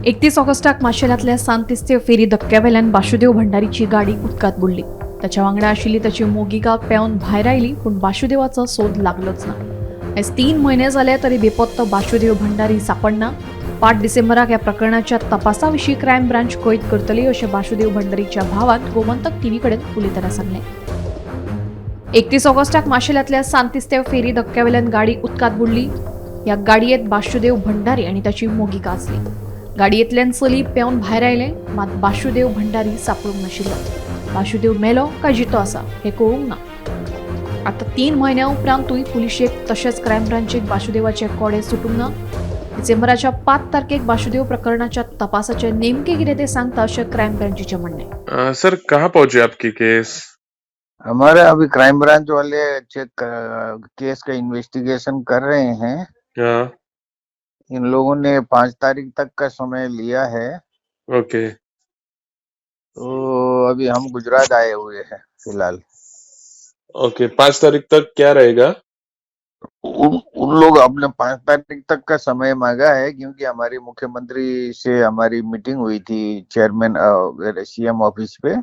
31 ऑगस्टाक माशेलांतल्या सांतिस्तेव फेरी धक्क्यावेल्यान बाशुदेव भंडारीची गाडी उदकांत बुडली. ताच्या वांगडा आशिल्ली ताची मोगिका पेंवन भायर आयली, पूण बाशुदेवाचो सोद लागलोच ना. आयज 3 म्हयने जाले तरी बेपत्तो बाशुदेव भंडारी सापडना. 5 डिसेंबराक ह्या प्रकरणाच्या तपासा विशीं क्रायम ब्रांच कळीत करतली अशें बाशुदेव भंडारीच्या भावान गोमंतक टीव्ही कडेन उलयतना सांगलें. 31 ऑगस्टाक माशेलांतल्या सांतिस्तेव फेरी धक्क्यावेल्यान गाडी उदकांत बुडली. ह्या गाडयेंत बाशुदेव भंडारी आनी ताची मोगिका आसली. गाडयेंतल्यान चली पेंवन भायर आयलें, मात बाशुदेव भंडारी सापडूंक नाशिल्लो. बाशुदेव मेलो काय जितो आसा हें कळूंक ना. आतां 3 म्हयन्या उपरांतूय पुलिशेक तशेंच क्रायम ब्रांचीक बाशुदेवाचे कोडे सुटूंक ना. डिसेंबराच्या 5 तारखेक बाशुदेव प्रकरणाच्या तपासाचें नेमकें कितें तें सांगता अशें क्रायम ब्रांचीचें म्हणणें. सर, कहाँ पहुंचे आपकी केस? हमारे अभी क्राइम ब्रांच वाले चेक केस का इन्वेस्टिगेशन कर रहे हैं। इन लोगों ने 5 तारीख तक का समय लिया है। तो अभी हम गुजरात आए हुए हैं फिलहाल। ओके, 5 तारीख तक क्या रहेगा? उन उन लोग अपने 5 तारीख तक का समय मांगा है, क्योंकि हमारी मुख्यमंत्री से हमारी मीटिंग हुई थी चेयरमैन सीएम ऑफिस पे।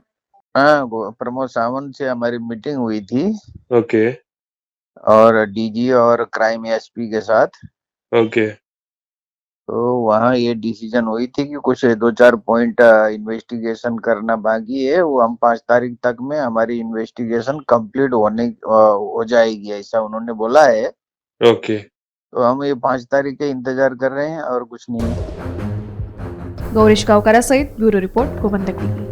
हाँ, वो प्रमोद सावंत से हमारी मीटिंग हुई थी और डीजी और क्राइम एसपी के साथ। तो वहाँ ये डिसीजन हुई थी कि कुछ 2-4 पॉइंट इन्वेस्टिगेशन करना बाकी है, वो हम 5 तारीख तक में हमारी इन्वेस्टिगेशन कंप्लीट हो जाएगी, ऐसा उन्होंने बोला है। तो हम ये 5 तारीख के इंतजार कर रहे हैं और कुछ नहीं है। गौरीश गावकरासहित ब्युरो रिपोर्ट, गोमंतक टीव्ही.